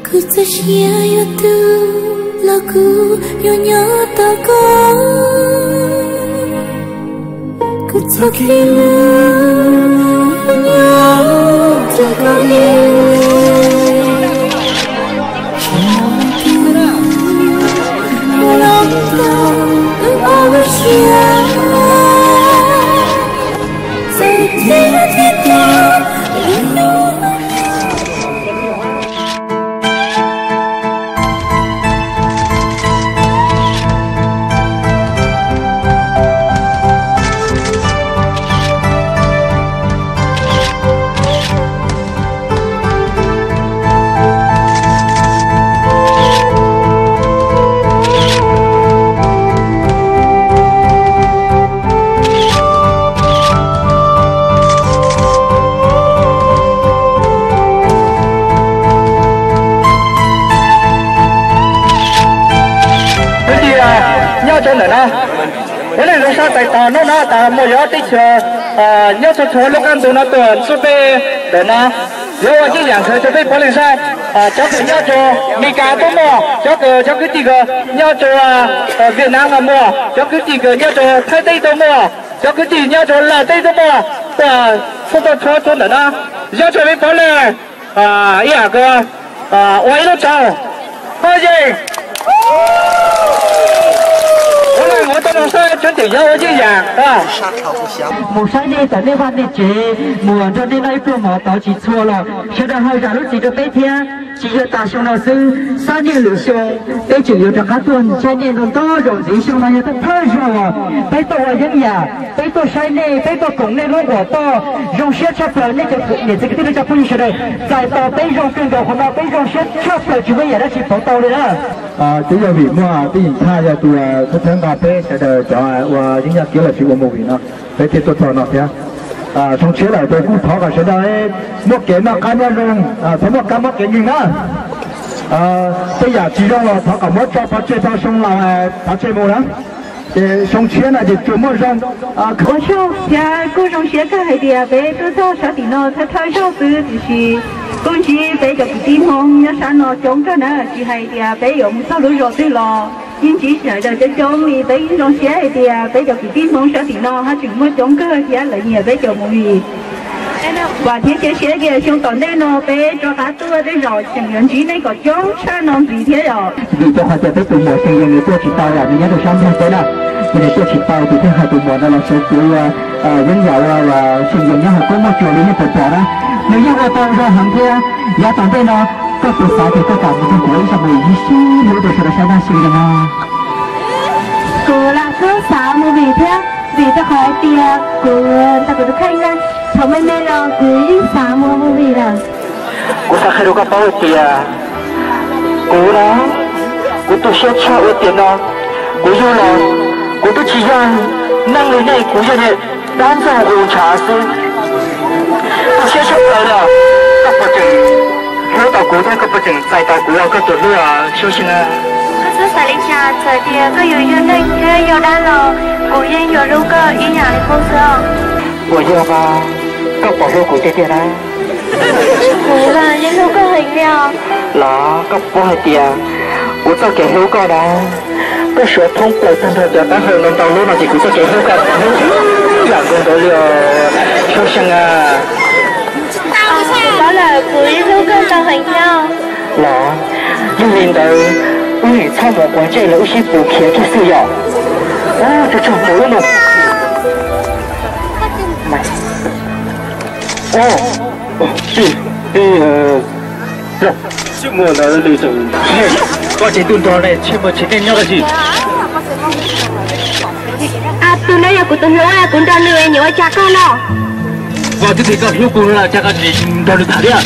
Kuv txoj sia yuav tu los kuv yuav nyob tos koj. Kuv txoj kev nyob tos koj li. Los tau wb ob lub siab, txawm tias thiaj tau. Kwv tij nyob rau ntawm no, ua neej zoo sab tais tos hnub no tas muaj yog teb chaws nyob txhua txhua lub qab ntuj no tuaj ntxub peb ntawm no. Yuav ua yeeb yam ntxhov rau peb puav leej saib, cov kws nyob rau Meskas tuaj muaj, cov kws cov kwv tij kws nyob rau Vietnam no muaj, cov kwv tij kws nyob rau Thaib teb tuaj muaj, cov kwv tij nyob rau Laus teb tuaj muaj, tuaj txhua txhua txhua ntawm no. Yog tau peb puav leej ib yam kws ua ib lub rau hauj yeej. Ua neej ua tau zoo sab tseeb tias yog ua yeeb yam. Mus saib nej tom nej vaj nej tsev, mus nrog nej noj ib pluag mov tod tsis txhua los sawv daws ho zam lub txim rau peb thiab. Tsis yog tas xyoo no xwb, sab niaj lwm xyoo peb tseem yuav rov qab tuaj saib nej ntau ntau zaus ntxiv. Xyoo no yog thawj thawj zaug peb tuaj ua yeeb yam, peb tuaj saib nej, peb tuaj koom nej lub uas toj. Zoo siab tshaj plaws nej cov niam txiv kwv tij neej tsa phooj ywg sawv daws txais tos peb zoo kawg nkaus, qhov no peb zoo siab tshaj plaws tsis muaj yam dab tsi pauv tau li na. Twb yog vim muaj tib yim thaj yog tus thawb thawb nqa peb sawv daws cov ua yeeb yam kiab los sis ua movie no, peb thiaj tuaj txog no thiab. Zoo siab lawm ces kuj thov kom sawv daws muaj kev noj qab nyob zoo, txhob muaj kab mob kev nkeeg na. Tej yam tsis zoo los thov kom muab tso pov tseg rau xyoo laus pov tseg mus na. Ces xyoo tshiab no ces tsuas muaj zoo. Ua tsaug thiab kuj zoo siab kawg hais tias peb tuaj txog sab tim no thawj thawj zaug xwb, tiam sis kuj ntsib peb cov kwv tij Hmoob nyob sab no coob kawg na, tsis hais tias peb yuav mus txog lub zos twg los yeej ntsib sawv daws coob coob li. Peb yeej zoo siab hais tias peb cov kwv tij Hmoob sab tim no haj tseem muaj coob kawg thiab lawv nyiam peb cov movie. Vam thiab cia siab tias xyoo tom ntej no peb rov qab tuaj tej zaum tseem yuav ntsib nej kom coob tshaj no ntxiv thiab yom. Vim rau qhov tias peb tus muam Xeeb Yees nws tuaj tsis tau, nws nyob rau sab Nplog teb na, ces nws tuaj tsis tau, ces thiaj hais tus muam no los sawv kev ua yeeb yam ua Xeeb Yees nyob hauv koob muaj cuag li nej puas pom na. Nws yeej ua tau zoo heev thiab. Yav tom ntej no koj puas xav tias koj kam mus nrog kuv ua ib zaj movie ib sib hlub rau sawv daws saib na Xeeb Yees na? Kuv los kuj xav movie thiab, vim rau qhov hais tias kuv ntawm kuv tus kheej na, thaum me me los kuv yeej xav mus ua movie lawm. Kuv xav qhia rau koj paub hais tias kuv na, kuv tu siab tshaj ua tiam no. Kuv yug los kuv twb tsis yog neeg li nej, kuv yog niag dab ntxaug nqus ntshav xwb. Tu siab tshaj plaws li os. Koj puas tseem hlub tau kuv thiab koj puas tseem txais tau kuv ua koj tus hlub os Xyooj Xyeej? Koj txhob xav li cas, txawm tias koj yuav yog neeg thiab yog dab los kuv yeej yuav hlub koj ib yam li qub xwb. Puas yog mas? Koj puas hlub kuv tiag tiag na? Kuv los yeej hlub koj heev li os. Los koj paub hais tias kuv txoj kev hlub koj na, koj suav thoob plaws tag nrho cov taub hau no ntau lub no ces kuv txoj kev hlub koj hlub ib yam nkaus nkaus li os Xyooj Xyeej a. Paub lawm, kuv yeej hlub koj ntau heev thiab. Los yog li ntawd wb nim txhob mus quav ntsej los wb sib pus khiav kiag xwb yom. Tsuag tsuag mus wb mus. Koj tsev ntuj nrog ne, tsis muaj tsis nej nyob dab tsi? Tus no yog kuv tus hlub, kuv nrog nws nyiam ua cas koj no. Koj twb tias koj hlub kuv no, cas koj tsis nrog nws tham thiab?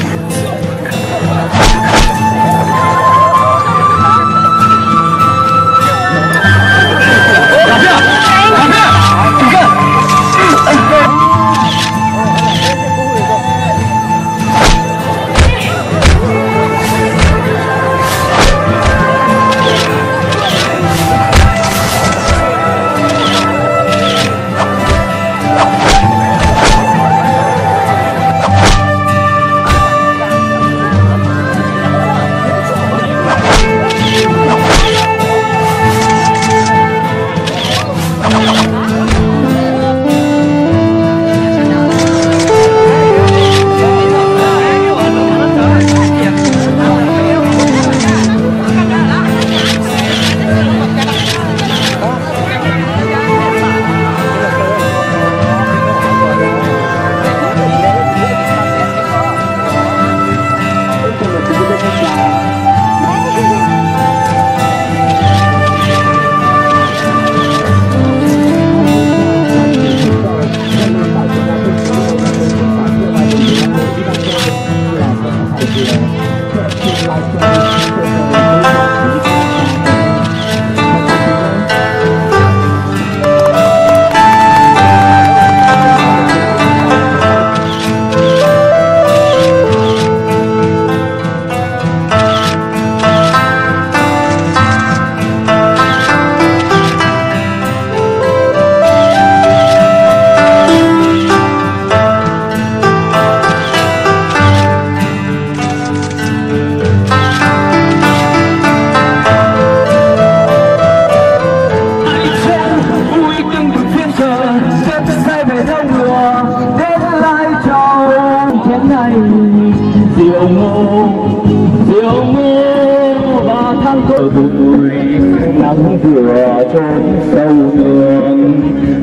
Nắng vừa trốn sâu nương,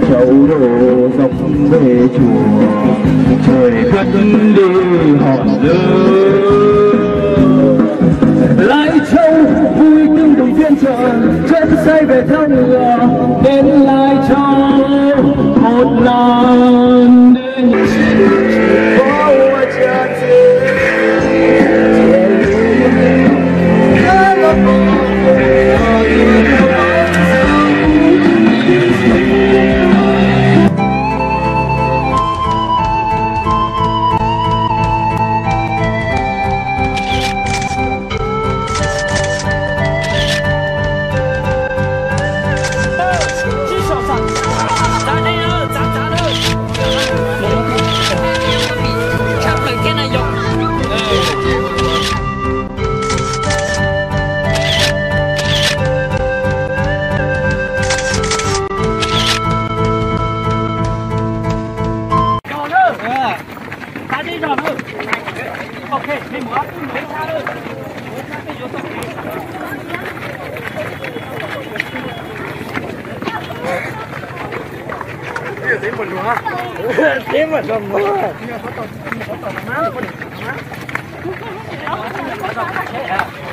châu đổ dọc về chùa, trời cất đi hòn lửa. Lai Châu vui tưng đồng tiền trời, chân say về thăng lò, đến Lai Châu một lần.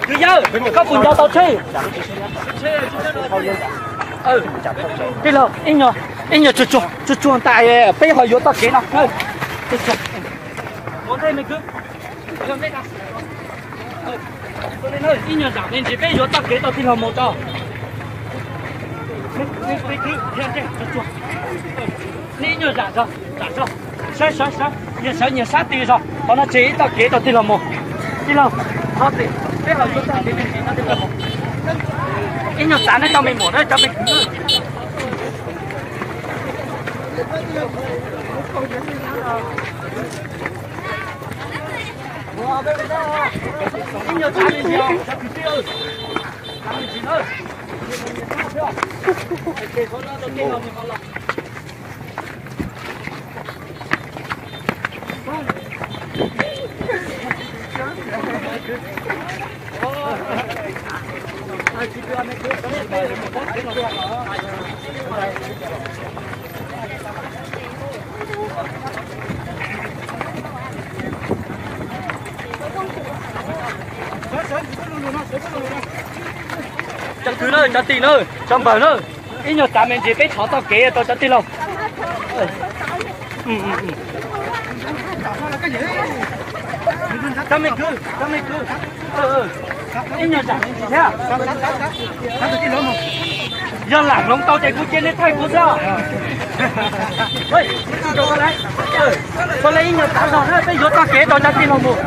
Kwv yawg, koj puas nco tau tsheb? Tij laug, ib nyuag tsuag tsuag ntais, peb ho yuav txoj kev no. Ib nyuag zam me ntsis peb yuav txoj kev tau tij laug mus tso. Nej ib nyuag zam zog, zam zog. Sawv, sawv, sawv, nyias sawv nyias sab ti zog, qhov no tseg ib txoj kev rau tij laug mus. Tij laug, peb ho yuav txoj kev me ntsis no tij laug mus. Ib nyuag txav nej cov me muam na, cov me kwv. Ib nyuag txav me ntsis, cov kwv tij. Cov kwv na, cov tij na, cov npawg na, ib nyuag txav me ntsis peb thov txoj kev rau cov tij laug. Cov me kwv, cov me kwv, ib nyuag zam me ntsis thiab. Yog lam hloov tau ces kuv cia nej thaij kuv xwb. Ua li ib nyuag txav zog na, peb yuav txoj kev rau cov tij laug mus.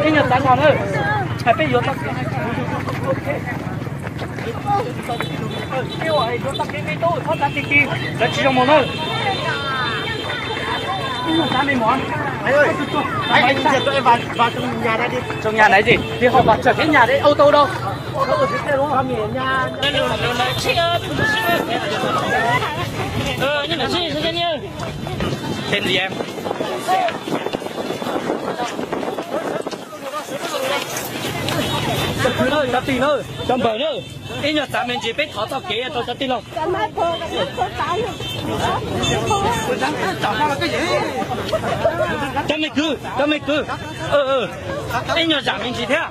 Ib nyuag txav zog na, peb yuav txoj kev. Ib nyuag txav me ntsis, lawv tsis zoo mus na. Ib nyuag txav me ntsis. Trong nhà này gì? Thì họ bảo chở cái nhà đấy ô tô đâu. Tên gì em? Cov kwv na, cov tij na, cov npawg na, ib nyuag txav me ntsis peb thov txoj kev rau cov tij laug. Cov me kwv, cov me kwv, ib nyuag zam me ntsis thiab.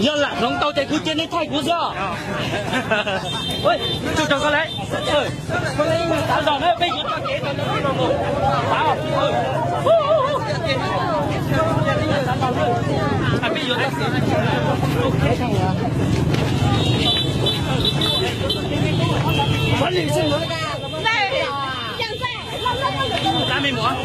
Yog lam hloov tau ces kuv cia nej thaij kuv xwb. Tsuag rau koj lawm. Tav zog na peb yuav txoj kev rau cov tij laug mus. Peb yuav txoj kev. Dab me muam.